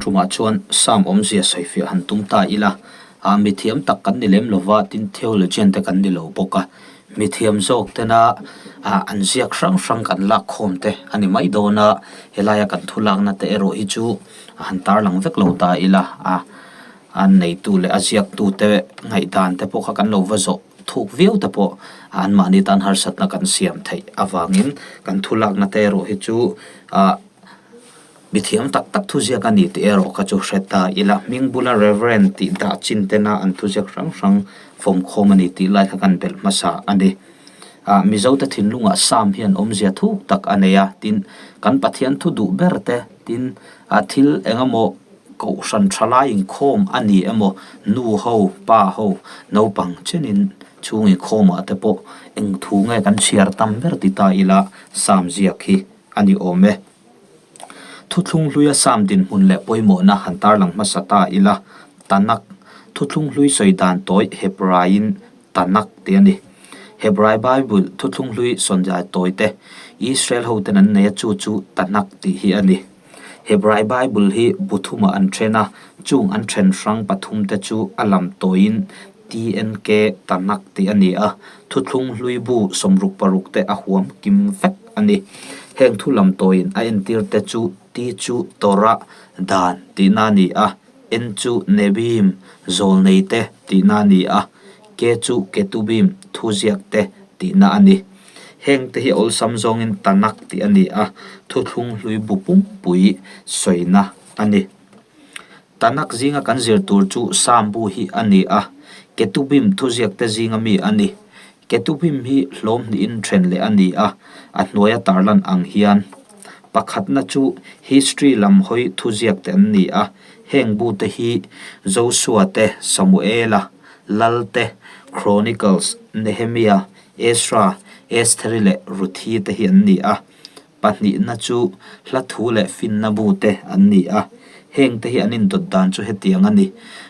tumah chuan Sam awmzia sawifiah han tum ta ila, ah mithiam tak kan ni lem lova, tin theologian te kan ni lo bawk a, mithiam zawk tena ah an ziak hrang hrang kan lak khawm te a ni mai dawn a, helaia kan thu lakna te erawh hi chu han tarlang vek lo ta ila, ah an neitu leh a ziaktu te ngaihdan te pawh kha kan lo va zawh thuk viau te pawh anmahni tan harsatna kan siam theih avangin kan thu lakna te erawh hi chu ah Mithiam tak tak thuziak a ni tih erawh kha chu hre ta ila, hming bula Reverend tih dah chin tena an thuziak hrang hrang fawmkhawm a ni tih lai kha kan belh hmasa a ni. Ah, Mizote thinlungah Sam hian awmzia thuk tak a nei a, tin, kan Pathian thu duh ber te, tin, ah thil eng emaw kohhran tha lai inkhawm a ni emaw, nu ho, pa ho, naupang chenin chhung inkhawmah te pawh eng thu nge kan chhiar tam ber ti ta ila Sam ziak hi a ni awm e. Thuthlung hluia Sam dinhmun leh pawimawhna han tarlang hmasa ta ila, Tanakh, Thuthlung hlui sawi dan tawi Hebraiin Tanakh tih a ni. Hebrai Bible Thuthlung hlui sawnzai tawi te Israel hoten an nei a chu chu Tanakh tih hi a ni. Hebrai Bible hi bu thumah an then a, chung an then hrang pathum te chu a lam tawiin TNK Tanakh tih a ni a, Thuthlung hlui bu 66 te a huam kim vek a ni. Heng thu lam tawiin a entir te chu T chu Torah, Dan, tihna a ni a, N chu Nebiim, Zawlnei te, tihna a ni a, K chu Ketubim, Thuziak te, tihna a ni. Heng te hi awlsam zawngin Tanakh tih a ni a, Thuthlung hlui bu pumpui sawina a ni. Tanakh zinga kan zir tur chu Sam bu hi a ni a, Ketubim thuziakte zinga mi a ni. Ketubim hi hlawm hnihin then leh a ni a, a hnuaia tarlan ang hian. Pakhatna chu History lam hawi thuziakte an ni a, heng bute hi Josua te, Samuela, Lal te, Chronicles, Nehemia, Ezra, Estheri leh Ruthi te hi an ni a. Pahnihna chu hla thu leh finna bu te an ni a, heng te hi an indawt dan chu hetiang a ni,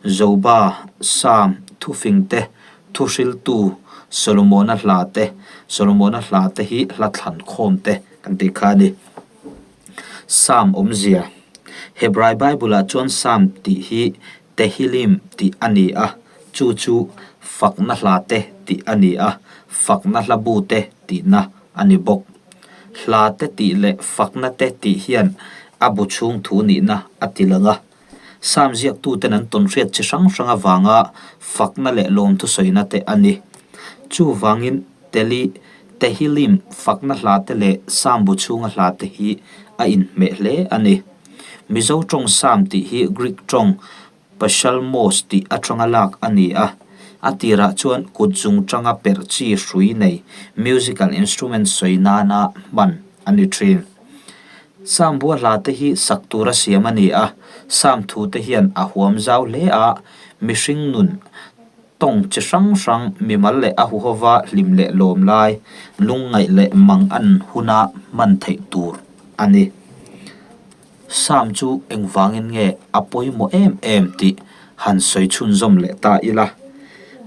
Joba, Sam, Thufing te, Thuhriltu, Solomona hla te, Solomona hla te hi hla thlan khawm te kan tih kha a ni. Sam awmzia, Hebrai Bible-ah chuan Sam tih hi Tehillim tih a ni a, chu chu fakna hla te tih a ni a, fakna hla bu te tihna a ni bawk. Hla te tih leh fakna te tih hian a bu chhung thu nihna a ti lang a. Sam ziaktuten an tawnhriat chi hrang hrang avanga fakna leh lawmthusawina te a ni. Chuvangin Teli, Tehillim fakna hla te leh Sam bu chhunga hla te hi a inhmeh hle a ni. Mizo tawng Sam tih hi Greek tawng Psalmos tih atanga lak a ni a, a tirah chuan kut zung tanga perh chi hrui nei musical instrument sawi nana hman a ni thin. Sam bua hla te hi sak tura siam a ni a, Sam thu te hian a huam zau hle a, mihring nun tawng chi hrang hrang mimal leh a huhova hlim leh lawm lai, lungngaih leh mang an huna hman theih tur a ni. Sam chu engvangin nge a pawimawh em em tih han sawi chhunzawm leh ta ila.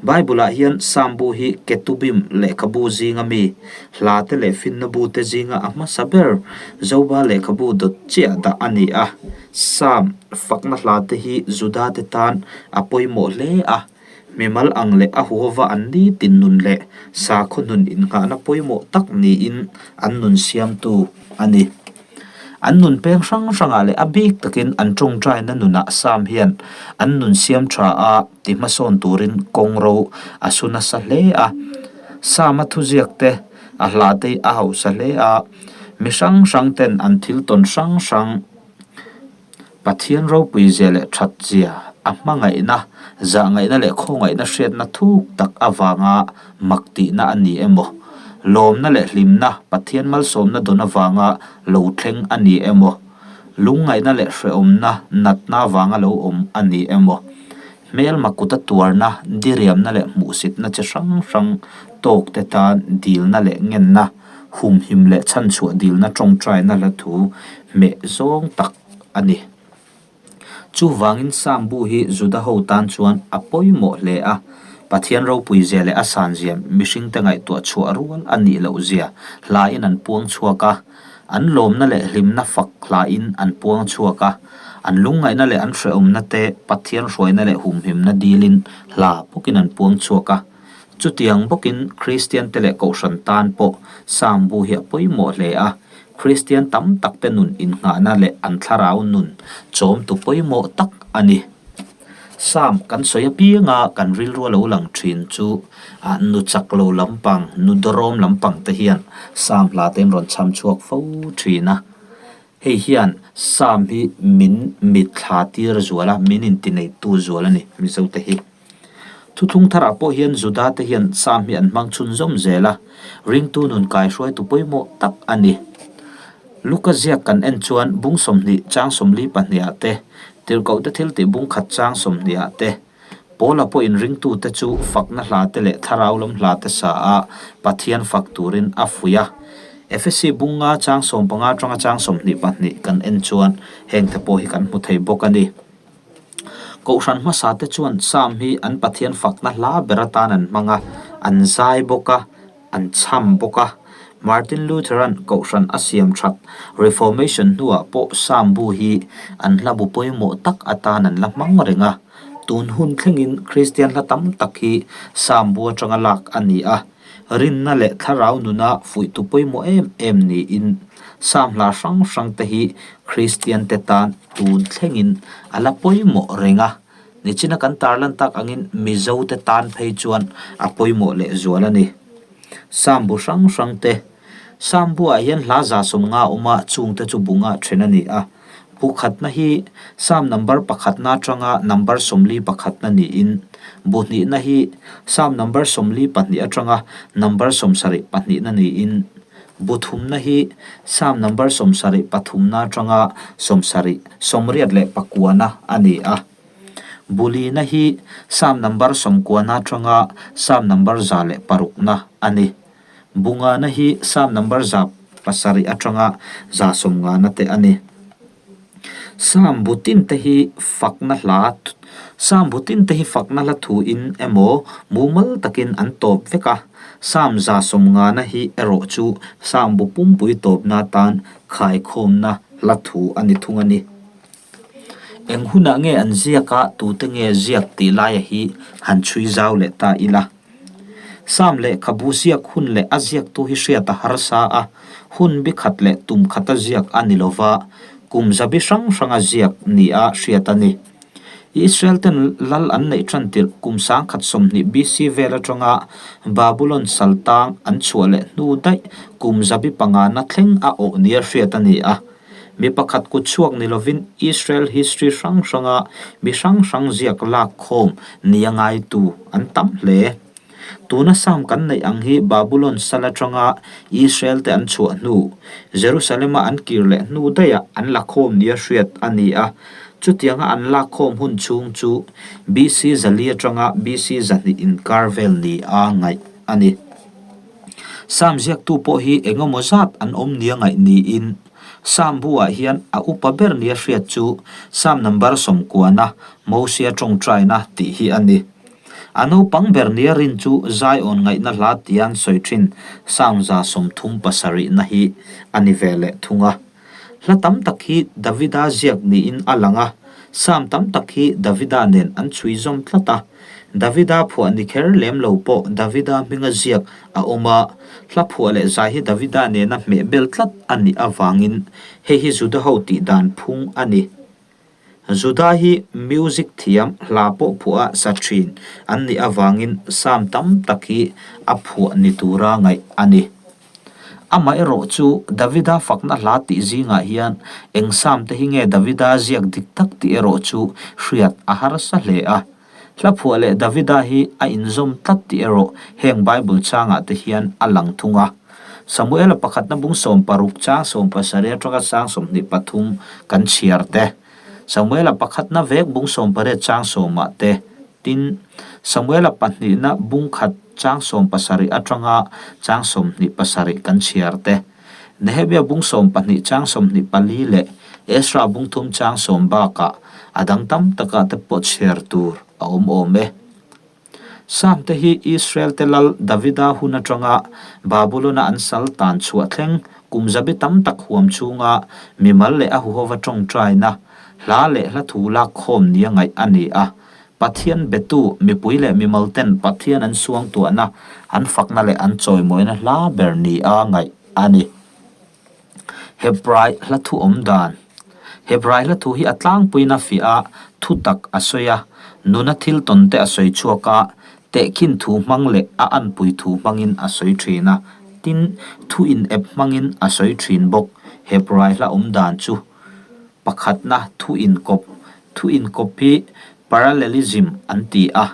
Bible-ah hian Sam bu hi Ketubim lehkhabu zinga mi, hlate leh finna bute zinga a hmasa ber Joba lehkhabu dawt chiah dah a ni a. Sam fakna hlate hi Judate tan a pawimawh hle a, mimal ang leh a huhova an nitin nun leh sakhaw nun innghahna pawimawh tak niin an nun siamtu a ni. An nun peng hrang hrangah leh a bik takin an tawngtaina nunah Sam hian an nun siam tha a ti hmasawn turin kawng ro a su nasa hle a. Sam-a thuziak te a hla te a hausa hle a, mi hrang hrang ten an thil tawn hrang hrang Pathian ropui zia leh that zia, a hmangaihna, zahngaihna leh khawngaihna hriatna thuk tak avanga mak tihna a ni emaw, lawmna leh hlimna Pathian malsawmna dawn avanga lo thleng a ni emaw, lungngaihna leh hrehawmna natna avanga lo awm a ni emaw, hmelma kuta tuarna, diriamna leh hmuhsitna chi hrang hrang tawkte tan dilna leh ngenna, humhim leh chhanchhuah dilna tawngtaina hla thu hmeh zawng tak a ni. Chuvangin Sam bu hi Juda ho tan chuan a pawimawh hle a, Pathian ropui zia leh a san zia mihringte ngaihtuah chhuah rual a nih loh zia hlain an puang chhuak a, an lawmna leh hlimna fak hlain an puang chhuak a. An lungngaihna leh an hrehawmna te Pathian hruaina leh humhimna dilin hla bawkin an puang chhuak a. Chutiang bawkin Kristian te leh Kohhran tan pawh Salm bu hi a pawimawh hle a, Kristian tam tak te nun innghahna leh an thlarau nun chawmtu pawimawh tak a ni. Salm kan sawi apianga kan rilru a lo lang thin chu nu chak lo lampang, nu dawrawm lampang te hian Salm hla te an rawn chham chhuak fo thin a. Hei hian Salm hi min mitthla tir zual a, min intineitu zual a ni Mizote hi. Thuthlung tharah pawh hian Juda te hian Salm hi an hmang chhunzawm zel a, ringtu nun kaihruaitu pawimawh tak a ni. Luka ziak kan en chuan bung 20 chang 42 ah te, Tirhkohte thiltih bung khat chang 20 ah te, Paula pawhin ringtute chu fakna hla te leh thlarau lam hla te sa a Pathian fak turin a fuih a. Efesi bung nga chang 15 atanga chang 22 kan en chuan hengte pawh hi kan hmu thei bawk a ni. Kohhran hmasa te chuan Salm hi an Pathian fakna hla ber atan an hmang a, an zai bawk a, an chham bawk a. Martin Luther-a'n Kohhran a siam that Reformation hnuah pawh Salm bu hi an hla bu pawimawh tak atan an la hmang reng a. Tun hun thlengin Kristian hla tam tak hi Salm bu atanga lak a ni a. Rinna leh thlarau nuna fuihtu pawimawh em em niin Salm hla hrang hrang te hi Kristian te tan tun thlengin a la pawimawh reng a. Nichina kan tarlan tak angin Mizote tan phei chuan a pawimawh leh zual a ni. Salm bu hrang hrang te, Salm buah hian hla 150 a awm a, chungte chu bu ngah then a ni a. Bu khatna hi Salm number pakhatna atanga number 41na niin, bu hnihna hi Salm number 42 atanga number 72na niin, bu thumna hi Salm number 73na atanga 70 89na a ni a. Bu lina hi Salm number 90na atanga Salm number 106na a ni. Bu ngana hi Salm number 700 atanga 150na te a ni. Salm bu tin te hi fakna hla Salm bu tin te hi fakna hla thu in emaw mumal takin an tawp vek a. Salm 150na hi erawh chu Salm bu pumpui tawpna atan khaikhawmna hla thu a ni thung a ni. Eng hunah nge an ziak a, tute nge ziak tih laia hi han chhui zau leh ta ila. Salm lehkhabu ziak hun leh a ziaktu hi hriat a harsa a, hun bi khat leh tum khata ziak a ni lova, kum zabi hrang hranga ziak nia hriat a ni. Israel ten lal an neih tan tirh kum 1020 BC vel atanga Babulon saltang an chhuah leh hnu daih kum zabi pangana thleng a awh nia hriat a ni a. Mi pakhat kut chhuak ni lovin Israel history hrang hranga mi hrang hrang ziak lak khawm nia ngaitu an tam hle. Tuna Salm kan neih ang hi Babulon sal atanga Israel te an chhuah hnu, Jerusalem-a an kir leh hnu daihah an la khawm nia hriat a ni a. Chutianga an lak khawm hun chhung chu BC 400 atanga BC 200 inkar vel nia ngaih a ni. Salm ziaktu pawh hi eng emaw zat an awm nia ngaih niin Salm bu-ah hian a upa ber nia hriat chu Salm number 90-na Mosia tawngtaina tih hi a ni. A naupang ber nia rin chu Zion ngaihna hla tia an sawi thin Salm 37-na hi a ni ve leh thung a. Hla tam tak hi Davida ziak niin a lang a, Salm tam tak hi Davida nen an chhui zawm tlat a. Davida phuah ni kher lem lo pawh Davida hminga ziak a awm a, hla phuah leh zai hi Davida nena hmeh bel tlat a nih avangin hei hi Juda ho tih dan phung a ni. Juda hi music thiam hla pawh phuah a sa thin an nih avangin Salm tam tak hi a phuah ni tura ngaih a ni. Amaherawh chu Davida fakna hla tih zingah hian eng Salm te hi nge Davida ziak dik tak tih erawh chu hriat a harsa hle a. Hla phuah leh Davida hi a inzawm tlat tih erawh heng Bible changah te hian a lang thung a. Samuela pakhatna bung 16 chang 17 atanga chang 23 kan chhiar te, Samuela pakhatna vek bung 18 chang 10 ah te, tin, Samuela pahnihna bung khat chang 17 atanga chang 27 kan chhiar te, Nehemia bung 12 chang 24 leh Ezra bung thum chang 10 bakah a dang tam takah te pawh chhiar tur a awm awm e. Salm te hi Israel te lal Davida hun atanga Babulon-a an sal tan chhuah thleng kum zabi tam tak huam chhunga mimal leh a huhova tawngtaina. Hla leh hla thu lak khawm nia ngaih a ni a. Pathian betu mipui leh mimal ten Pathian an suangtuahna, an fakna leh an chawimawina hla ber nia ngaih a ni. Hebrai hla thu awm dan. Hebrai hla thu hi a tlangpuiin a fiah a, thu tak a sawi a, nuna thil tawn te a sawi chhuak a, tehkhin thu hmang leh a anpui thu hmangin a sawi thin a, tin, thu inep hmangin a sawi thin bawk. Hebrai hla awm dan chu pakhatna thu inkawp, thu inkawp hi parallelism an ti a.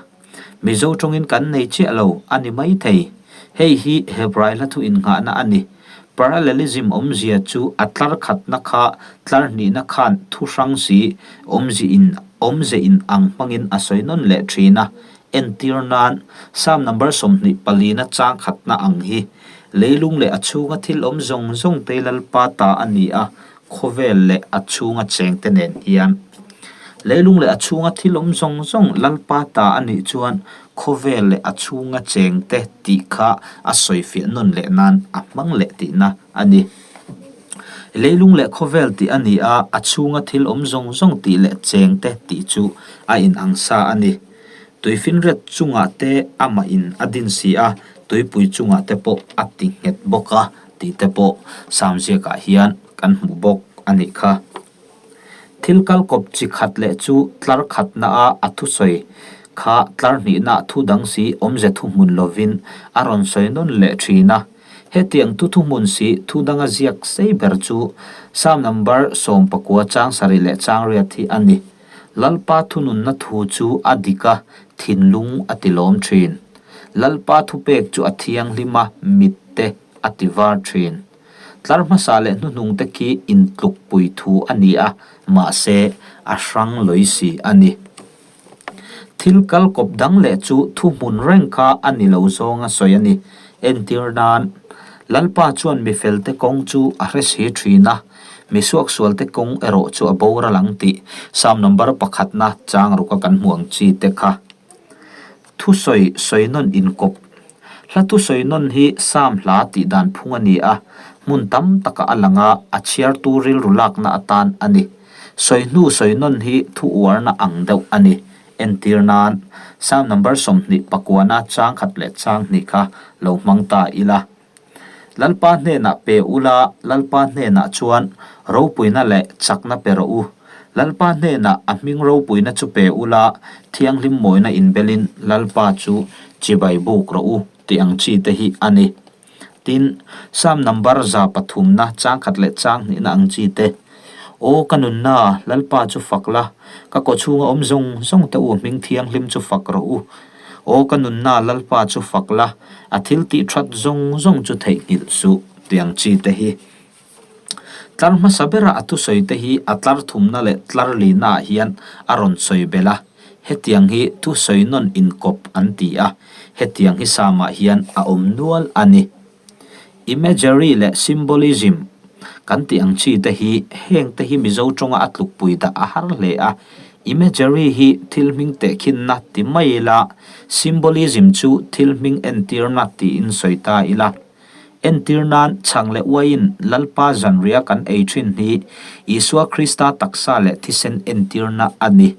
Mizo tawngin kan nei chiah lo a ni mai thei. Hei hi Hebrai hla thu innghahna a ni. Parallelism awmzia chu a tlar khatna kha tlar hnihna khan thu hrang si awmzi in awmze in ang hmangin a sawi nawn leh thin a. Entir nan, Psalm number 24 na chang khatna ang hi, Leilung leh a chhunga thil awm zawng zawng te Lalpa ta a ni a, khawvel leh a chhunga chengte nen hian. Leilung leh a chhunga thil awm zawng zawng Lalpa ta a nih chuan khawvel leh a chhunga chengte tih kha a sawifiah nawn leh nan a hmang leh tihna a ni. Leilung leh khawvel tih a ni a, a chhunga thil awm zawng zawng tih leh chengte tih chu a inang sa a ni. Tuifinriat chungah te amah in a din si a, tuipui chungah te pawh a ti nghet bawk a tih te pawh Sam ziakah hian kan hmuh bawk a nih kha. Thil kal kawp chi khat leh chu tlar khatna a a thusawi kha tlar hnihna thu dang si awmze thuhmun lovin a rawn sawi nawn leh thin a. Hetiang thu thuhmun si thu danga ziak sei ber chu Sam number 19 chang sarih leh chang riat hi a ni. Lalpa thununna thu chu a dik a, thinlung a ti lawm thin. Lalpa thupek chu a thianghlim a, mitte a ti var thin. Tlar hmasa leh hnuhnung te khi intlukpui thu a ni a, mahse a hrang lawi si a ni. Thil kal kawp dang leh chu thuhmun reng kha a ni lo zawnga sawi a ni. Entir nan, Lalpa chuan mi felte kawng chu a hre si thin a, mi suaksualte kawng erawh chu a boral ang tih Psalm number pakhatna chang ruka kan hmu ang chi te kha. Thusawi sawi nawn inkawp. Hla thusawi nawn hi Psalm hla tih dan phung a ni a, hmun tam takah a lang a, a chhiartu rilru lakna atan a ni. Sawi hnu sawi nawn hi thu uarna ang deuh a ni. Entir nan, Psalm number 29 chang khat leh chang hnih kha lo hmang ta ila. Lalpa hnenah pe ula, Lalpa hnenah chuan ropuina leh chakna pe rawh u. Lalpa hnenah a hming ropuina chu pe ula, thianghlim mawina inbelin Lalpa chu chibai buk rawh u tih ang chi te hi a ni. Tin, Psalm number 103 na chang khat leh chang hnihna ang chi te, Aw ka nunna, Lalpa chu fak la, ka kawchhunga awm zawng zawng te u hming thianghlim chu fak rawh u. Aw ka nunna Lalpa chu fak la, a thil tih that zawng zawng chu theihnghilh suh tih ang chi te hi. Tlar hmasa bera a thusawi te hi a tlar thumna leh tlar lina ah hian a rawn sawi belh a, hetiang hi thusawi nawn inkawp an ti a, hetiang hi Psalm ah hian a awm nual a ni. Imagery leh symbolism kan tih ang chi te hi heng te hi Mizo tawnga a tlukpui dah a har hle a. Imagery hi thil hming tehkhinna ti mai ila, symbolism chu thil hming entirna tiin sawi ta ila. Entir nan chhang leh uaiin Lalpa zanriah kan ei thin hi Isua Krista taksa leh thisen entirna a ni.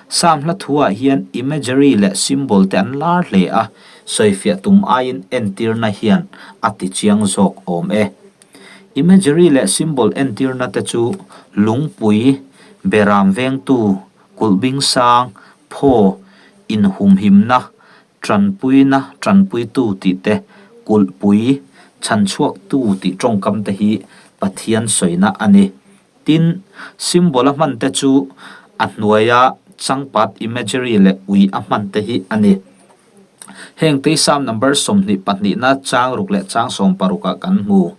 Psalm hla thuah hian imagery leh symbol te an lar hle a. Sawifiah tum aiin entirna hian a ti chiang zawk awm e. Imagery leh symbol entirna te chu lungpui, beram vengtu, kulhbing sang, phaw, inhumhimna, tanpuina, tanpuitu tih te, kulhpui, chhanchhuaktu tih tawngkam te hi Pathian sawina a ni. Tin, symbol a hman te chu a hnuaia changpat imagery leh ui a hman te hi a ni. Heng te Psalm number 22 na chang ruk leh chang 16 ah kan hmu.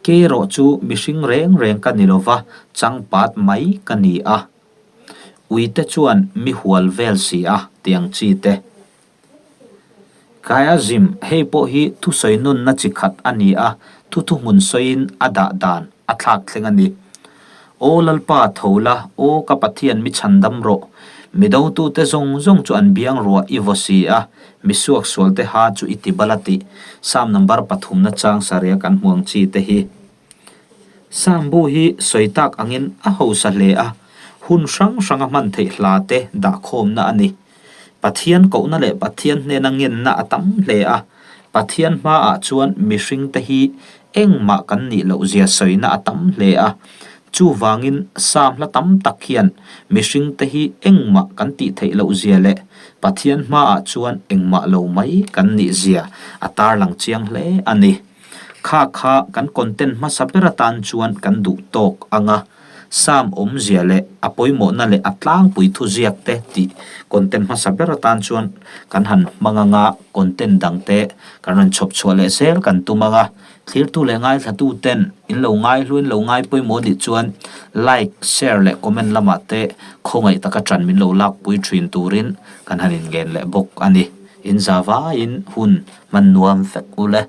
Kei erawh chu mihring reng reng ka ni lova, changpat mai ka ni a. Ui te chuan mi hual vel si a, tiang chi te. Chiasm, hei pawh hi thusawi nunna chi khat a ni a, thu thuhmun sawiin a dah dan a thlak thleng a ni. Aw Lalpa, tho la, aw ka Pathian mi chhandam rawh. Mi dotute zawng zawng chu an biang ruah i vaw si a, mi suaksualte ha chu i ti bal a tih Psalm number pathum na chang sarih a kan hmu ang chi te hi. Psalm bu hi sawi tak angin a hausa hle a. Hun hrang hranga hman theih hla te dahkhawmna a ni. Pathian kohna leh Pathian hnena ngenna a tam hle a, Pathian hmaah chuan mihringte hi engmah kan nih loh zia sawina a tam hle a. Chuvangin Sam hla tam tak hian mihringte hi engmah kan tih theih loh zia leh Pathian hmaah chuan engmah lo mai kan nih zia a tarlang chiang hle a ni. Kha kha kan content hmasa ber atan chuan kan duh tawk ang a, Sam awmzia leh a pawimawhna leh a tlangpui thuziak te tih content hmasa ber atan chuan kan han hmang ang a, content dang te kan rawn chhawp chhuah leh zel kan tum ang a. Thlirtu leh ngaithlatu ten in lo ngaihlu in lo ngai pawimawh nih chuan like, share leh comment lamah te khawngaih taka ṭan min lo lakpui ṭhin turin kan han inngen leh bawk a ni. In za vaiin hun hman nuam vek u le.